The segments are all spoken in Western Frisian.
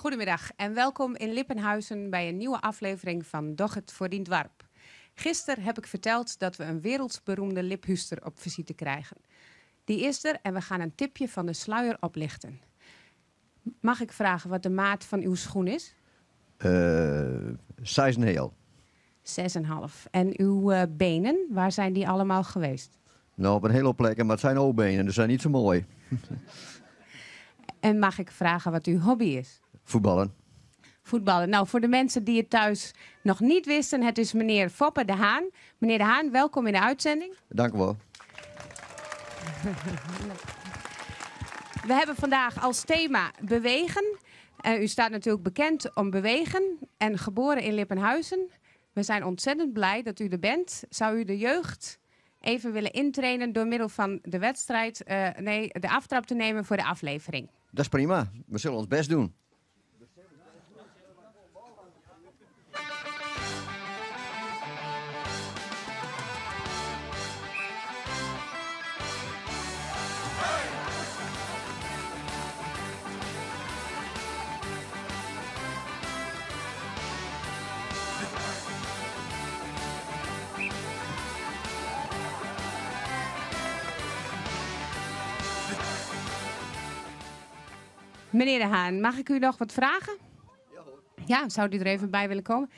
Goedemiddag en welkom in Lippenhuizen bij een nieuwe aflevering van Doch het voor dien Dwarp. Gisteren heb ik verteld dat we een wereldberoemde liphuster op visite krijgen. Die is er en we gaan een tipje van de sluier oplichten. Mag ik vragen wat de maat van uw schoen is? Uh, 6,5. 6,5. En uw uh, benen, waar zijn die allemaal geweest? Nou, op een hele hoop plekken, maar het zijn ook benen, dus zijn niet zo mooi. en mag ik vragen wat uw hobby is? Voetballen. Voetballen. Nou, voor de mensen die het thuis nog niet wisten, het is meneer Foppe de Haan. Meneer de Haan, welkom in de uitzending. Dank u wel. We hebben vandaag als thema bewegen. Uh, u staat natuurlijk bekend om bewegen en geboren in Lippenhuizen. We zijn ontzettend blij dat u er bent. Zou u de jeugd even willen intrainen door middel van de wedstrijd, uh, nee, de aftrap te nemen voor de aflevering? Dat is prima. We zullen ons best doen. Meneer De Haan, mag ik u nog wat vragen? Ja, zou u er even bij willen komen?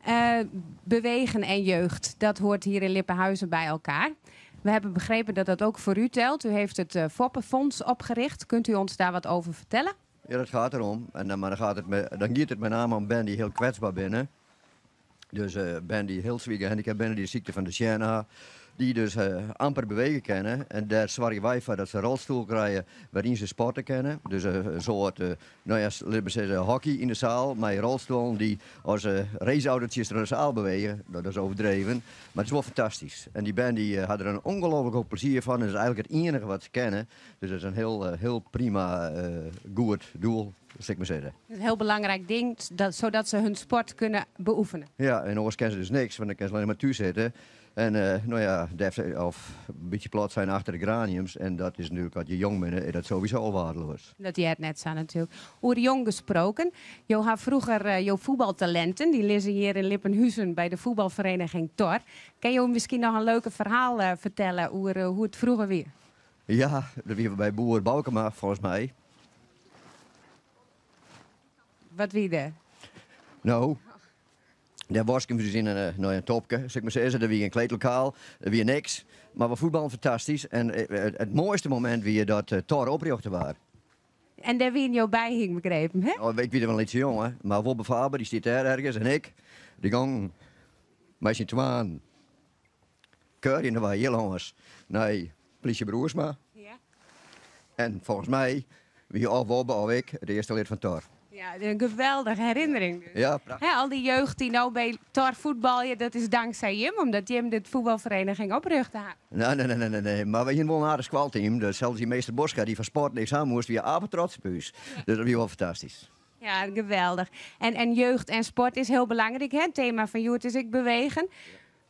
Uh, bewegen en jeugd, dat hoort hier in Lippenhuizen bij elkaar. We hebben begrepen dat dat ook voor u telt. U heeft het uh, Foppenfonds opgericht. Kunt u ons daar wat over vertellen? Ja, dat gaat erom. En dan, maar dan, gaat het met, dan gaat het met name om ben die heel kwetsbaar binnen. Dus uh, ben die heel zwaar gehandicapt binnen, die ziekte van de Siena die dus uh, amper bewegen kennen. En daar zorgen wij voor dat ze een rolstoel krijgen waarin ze sporten kennen. Dus uh, een soort, uh, nou ja, laten we zeggen, hockey in de zaal, met rolstoelen die als uh, raceautootjes door de zaal bewegen. Dat is overdreven, maar het is wel fantastisch. En die band die, had er een ongelooflijk hoop plezier van. En dat is eigenlijk het enige wat ze kennen. Dus dat is een heel, heel prima, goed doel. Zeg ik maar zeggen. Een heel belangrijk ding, dat, zodat ze hun sport kunnen beoefenen. Ja, en anders kennen ze dus niks, want dan kunnen ze alleen maar thuis zitten. En uh, nou ja, of een beetje plat zijn achter de graniums. En dat is natuurlijk, als je jong bent, is dat sowieso al waardeloos. Dat je het net zei natuurlijk. Over jong gesproken. Jo had vroeger uh, jouw voetbaltalenten. Die lezen hier in Lippenhuizen bij de voetbalvereniging Tor. Kan je misschien nog een leuke verhaal uh, vertellen over hoe het vroeger weer? Ja, dat wie bij boer Boukema volgens mij. Wat wie de? Nou, daar was ik dus in een, nou, een topje, zeg ik maar zeggen. Er wie een kleedlokaal, er wie niks. Maar we voetballen fantastisch. En het, het mooiste moment wie dat uh, Thor oprichten waren. En daar wie jou bij hing, begrepen, hè? Nou, ik weet wel iets jong, hè. Maar Wobbe Faber, die zit daar ergens. En ik, die gang met zijn twaan. Keur in de wij heel jongens. Nee, politie Broersma. Ja. En volgens mij, wie of Wobbe of ik, het eerste lid van Thor. Ja, een geweldige herinnering. Dus. Ja, prachtig. He, al die jeugd die nou bij Tor voetballen, dat is dankzij Jim, omdat Jim dit voetbalvereniging oprichtte. Nee, nee, nee, nee, nee. Maar we hebben wel een aardig squalteam. Dus zelfs die meester Boska die van sport niks aan moest, wie apetrots op huis. Dus dat was wel fantastisch. Ja, geweldig. En, en jeugd en sport is heel belangrijk. Hè? Het thema van Joert is ik bewegen.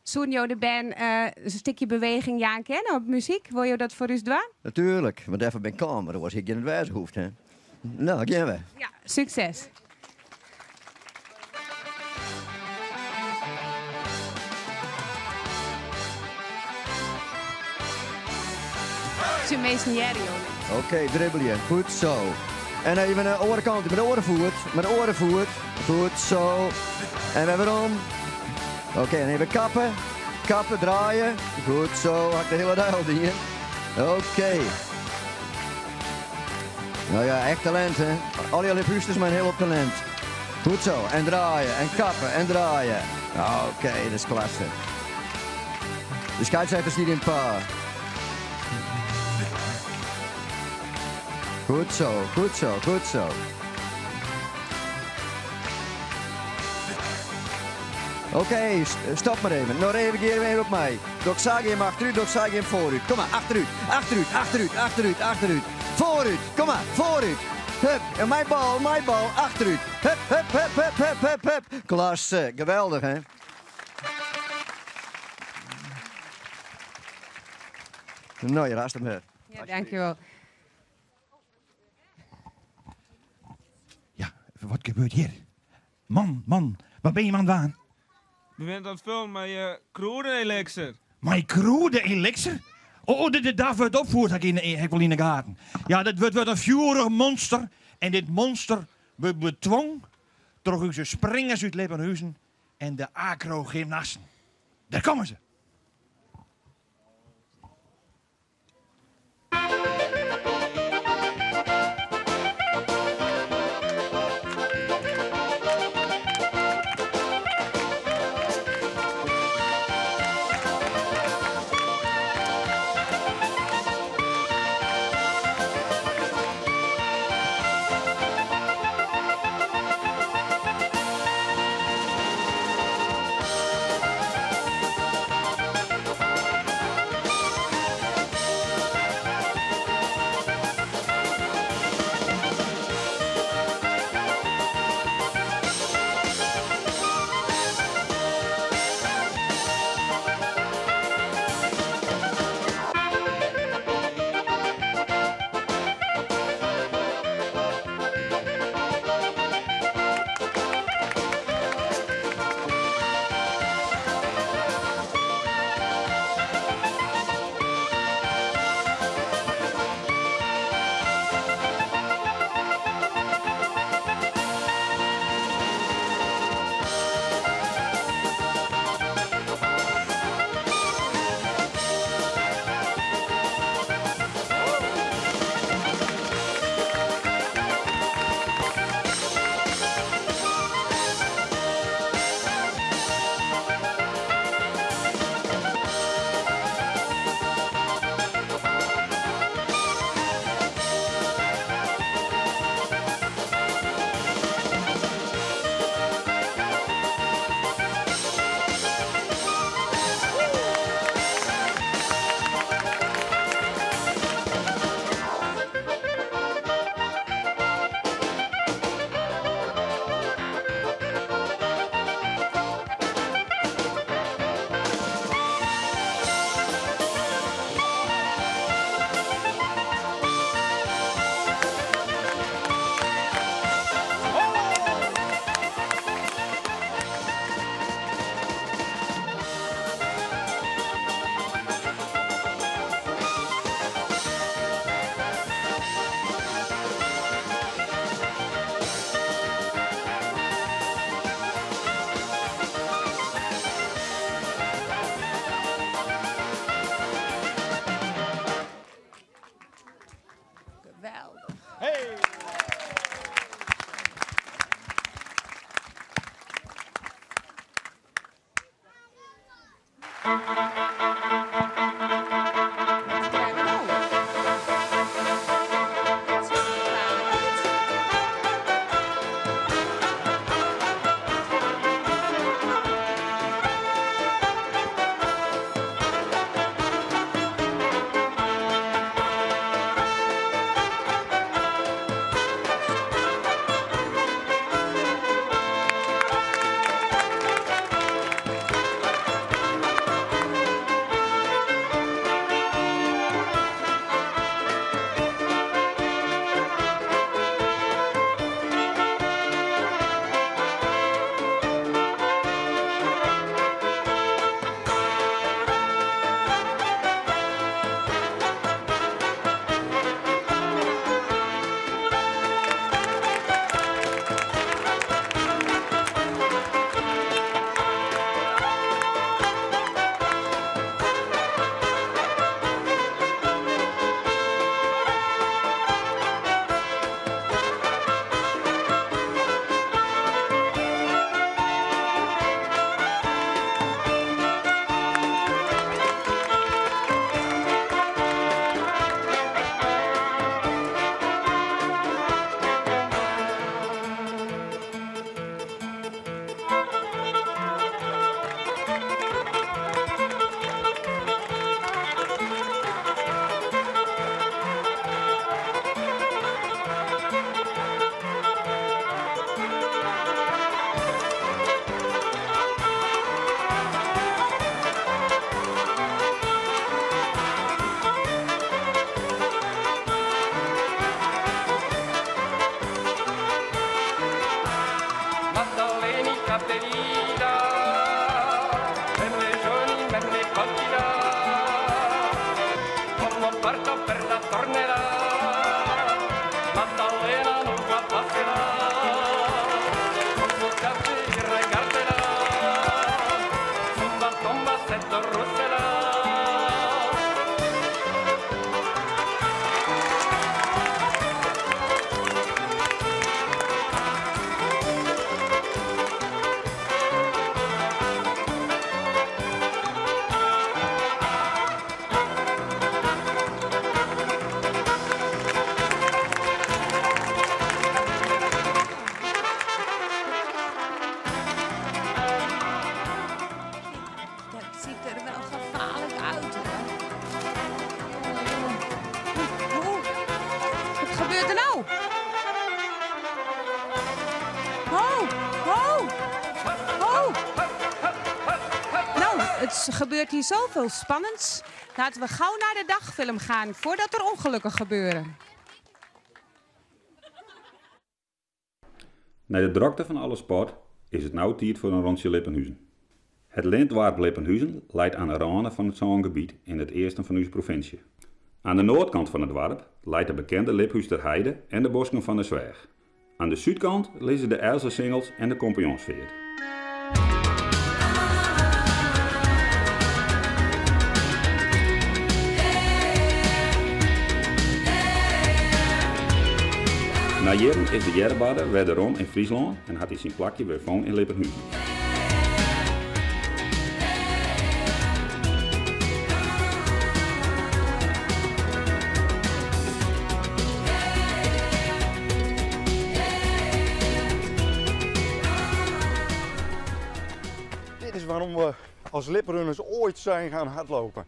Soenjo de Ben, uh, een stukje beweging ja kennen op muziek. Wil je dat voor u doen? Natuurlijk, want even ben kamer, dan was ik in het wijze hoeft. Hè? Nou, gaan we. Ja, succes. Oké, okay, dribbel je. Goed zo. En even naar de orenkant, met de orenvoet. Met de orenvoet. Goed zo. En we hebben om. Oké, okay, en even kappen. Kappen, draaien. Goed zo. Hak de hele dag al die. Oké. Okay. Nou ja, echt talent hè. Al die Liphuisters zijn heel op talent. Goed zo. En draaien. En kappen. En draaien. Oké, okay, dat is klasse. De scheidsrechter is niet in het paar. Goed zo, goed zo, goed zo. Oké, okay, stop maar even. Nog even keer even op mij. Doksagi hem achteruit, Doksagi hem vooruit. Kom maar, achteruit, achteruit, achteruit, achteruit, achteruit. Vooruit, kom maar, vooruit. Hup, en mijn bal, mijn bal, achteruit. Hup, hup, hup, hup, hup, hup, hup. Klasse, geweldig hè. Nou, je raast hem her. Ja, dankjewel. Ja, Wat gebeurt hjir? Man, man, wat bin jim oan it dwaan? We binne oan it fullen mei krûdeneliksir. Mei krûdeneliksir? Oh, dit dat wurdt opfierd, ha ik wol yn 'e gaten. Ja, dat wurdt in fjoerich monster. En dit monster wurdt betwong troch ús springers út Lippenhuzen en de akrogymnasten. Dêr komme se! Geweldich. Hey! Wat krije we no? It sjocht der gefaarlik út. Dat ziet er wel gevaarlijk uit hoor. Jongen, jongen. Oeh, Wat gebeurt er nou? Ho, ho, ho. Nou, het gebeurt hier zoveel spannends. Laten we gauw naar de dagfilm gaan voordat er ongelukken gebeuren. Nei de drokte fan alle sport is it no tiid foar in rûntsje Lippenhuzen. Het lintdoarp Lippenhuzen leit oan 'e râne fan it sângebiet yn it easten fan ús provinsje. Oan de noardkant fan it doarp leit de bekende Liphúster Heide en de bosken fan de Sweach. Oan de súdkant lizze de Elzesingels en de Kompanjonsfeart. Nei jierren is de earrebarre wer derom yn Fryslân en hat hy syn plakje wer fûn yn Lippenhuzen. Dit is waarom we als liprunners ooit zijn gaan hardlopen.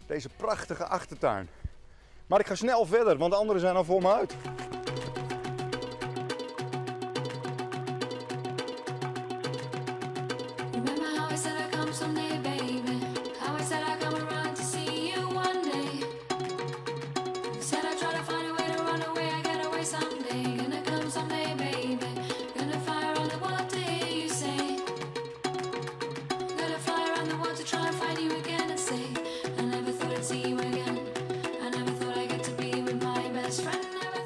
Deze prachtige achtertuin. Maar ik ga snel verder, want de anderen zijn al voor me uit.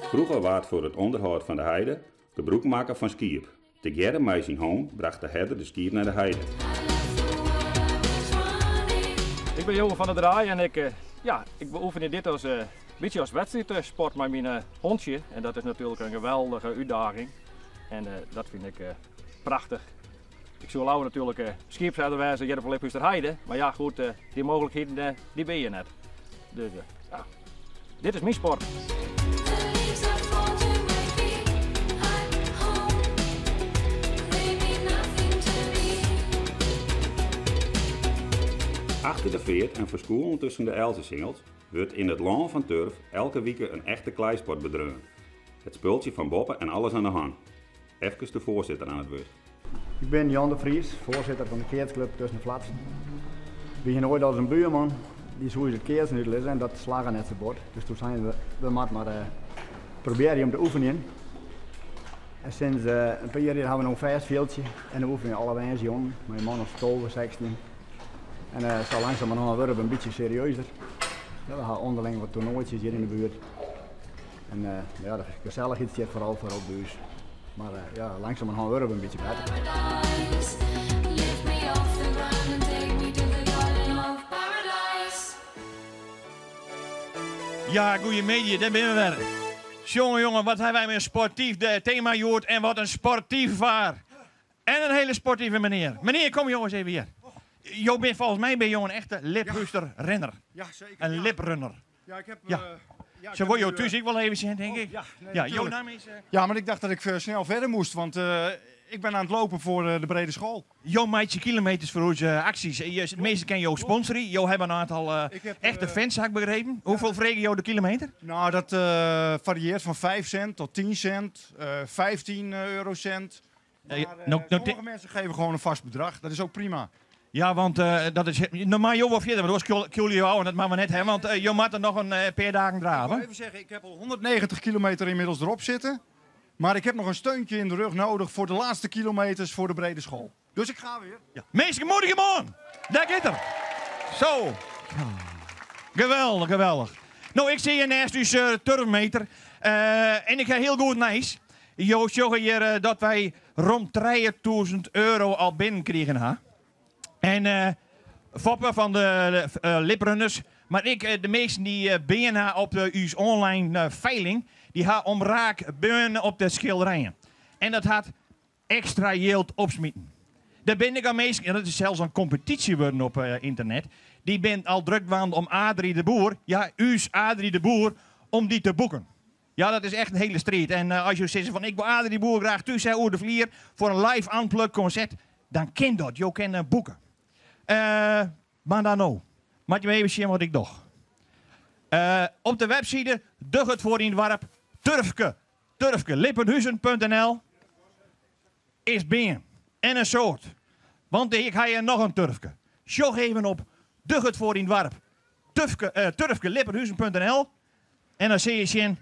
Froeger waard foar it ûnderhâld fan de heide gebrûk makke fan skiep. Tegearre mei syn hûn bracht de herder de skiep nei de heide. Ik bin Johan van der Draai en ik, ja, ik beoefenje dit as bytsje as wedstriidsport mei myn hûntsje. En dat is natuerlik in geweldige útdaging en dat fyn ik prachtich. Ik soe leaver natuerlik skiepsherder wêze hjir op de Liphústerheide, mar ja goed, dy mooglikheden dy binne hjir net. Dus ja, dit is myn sport. Achter de feart en ferskûlen tusken de elzesingels wurdt yn it lân fan turf elke wike in echte kleisport bedreaun. It spultsje fan boppe en alles oan de hang. Efkes de foarsitter oan it wurd. Ik bin Jan de Vries, foarsitter fan de keatsklup Tussen de Flatsen. We hiene oait alris in buorman, dy soe ús it keatsen útlizze en dat slagge net sa bot. Dus doe seinen we, we moatte mar probearje om te oefenjen. En sinds in pear jier hawwe we no in fêst fjildsje en dan oefenje alle woansdeijûnen mei in man of 12, 16. En sa langsumerhân wurde we in bytsje serieuzer. We hawwe ûnderling wat toernoaitsjes hjir yn de buert. En ja, de gesellichheid stiet foaral foarop by ús. Mar ja, langsumerhân wurde we in bytsje better. Ja, goeiemiddei, dêr binne we wer. Sjonge jonge, wat hawwe wy mei in sportyf tema hjoed en wat in sportyf waar. En in hele sportive menear. Menear, kom jo ris even hjir. Jo binne folgens my binne jo in echte Liphúster renner. Ja, seker. In liprunner. Ja, ik heb. Ja. Ja, ik Ze heb wol jo nu, thús ek wol even sjen, denk oh, ik. ja, nee, Ja, jo natuurlijk. naam is? Ja, maar ik dacht dat ik snel verder moest, want ik ben aan het lopen voor de brede school. Jo meitsje kilometers foar ús aksjes. De measten kenne jo sponsory. Jo hawwe in oantal Ik heb, echte fans, ha ik begrepen. Hoefolle freegje jo de kilometer? Nou, dat varieert van 5 cent tot 10 cent, 15 eurocent. Maar, sommige mensen geven gewoon een vast bedrag. Dat is ook prima. Ja, want dat is... Nou, maar jo wol fierder, want oars kuolje jo ôf en dat moatte we net ha, want jo moatte noch in pear dagen Ik wil drave. even zeggen, ik heb al 190 kilometer inmiddels erop zitten. Maar ik heb nog een steuntje in de rug nodig voor de laatste kilometers voor de brede school. Dus ik ga weer. Ja. Minsken, moedigje him oan. Dêr giet er. Zo. Geweldich, geweldich. No, ik sit hjir neist ús turfmeter. En ik ha hiel goed nijs. Jo sjogge hjir dat wy rom 3000 euro al binnenkrigen ha. En Foppe fan de Liprunners, mar ek de minsken dy't bean ha op ús online feiling, dy ha omraak bean op de skilderijen. En dat hat ekstra jild opsmiten. Der binne ek al minsken, en dat is sels in kompetysje wurden op ynternet, dy binne al druk dwaande om Adrie de Boer, ja ús Adrie de Boer, om dy te boeken. Ja, dat is echt in hiele striid. En as jo sizze fan ik wol Adrie de Boer graach thús ha oer de flier foar in live unplugged konsert, dan kin dat. Jo kinne boeken. Mar dan no moat jo even sjen wat ik doch. Op de webside Doch it foar dyn doarp Turfke, Turfke, lippenhuzen.nl is bean en in soad. Want ik ha hjir noch in turfke. Sjoch even op Doch it foar dyn doarp Turfke, Turfke, lippenhuzen.nl en dan sille je sjen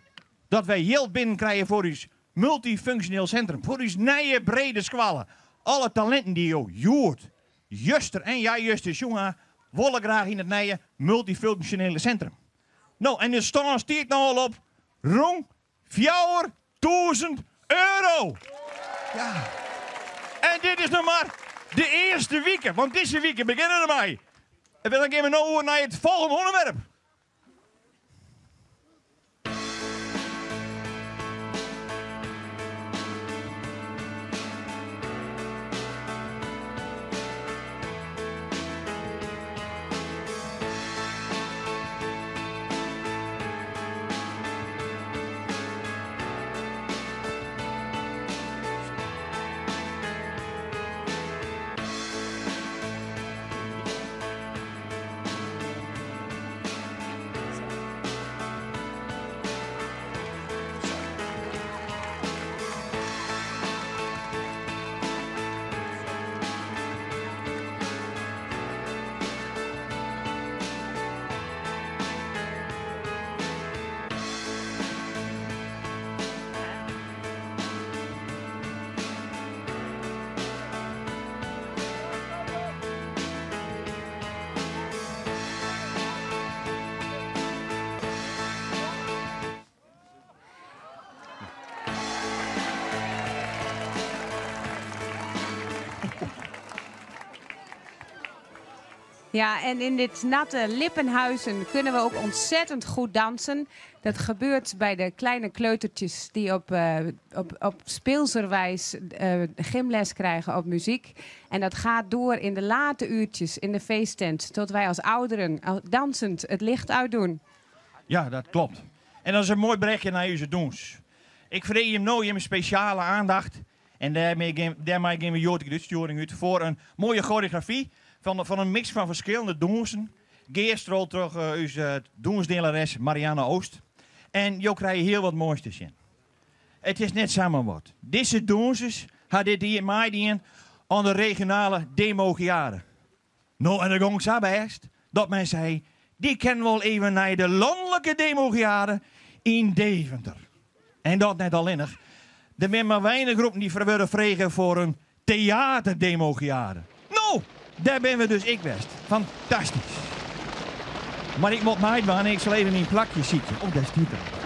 dat wy jild binnen krije foar ús multifunksjoneel sintrum, foar ús nije brede skoalle. Alle talinten dy't jo hjoed, juster en ja juster sjoen ha, wolle graach yn it nije multifunksjonele sintrum. No, en de stân stiet no al op rûn 4000 euro! Ja. En dit is noch mar de earste wike, want dizze wike begjinne we dermei. En dan gean we no oer nei it folgjende ûnderwerp. Ja, en in dit natte Lippenhuizen kunnen we ook ontzettend goed dansen. Dat gebeurt bij de kleine kleutertjes die op, uh, op, op speelserwijs uh, gymles krijgen op muziek. En dat gaat door in de late uurtjes in de feesttent. Tot wij als ouderen dansend het licht uitdoen. Ja, dat klopt. En dat is in moai brechje nei ús dûns. Ik freegje jim no jim spesjale aandacht. En dêrmei gean we hjoed de útstjoering út foar in moaie choreografy fan, fan in mix fan ferskillende dûnsen. Gearstrold troch uh, ús uh, dûnslearares Marianne Oost. En jo krije hiel wat moais te sjen. It is net samar wat. Dizze dûnsers ha dit jier meidien oan de regionale Demogiade. No, en dat gong sa bêst dat men sei, dy kin wol even nei de lanlike Demogiade yn Deventer. En dat net allinnich. Der binne mar weinich groepen dy't wurde frege foar in teaterdemogiade. No, dêr binne we dus ek west. Fantastysk. Mar ik moat meidwaan en ik sil even myn plakje sykje. Oh, dêr stiet er.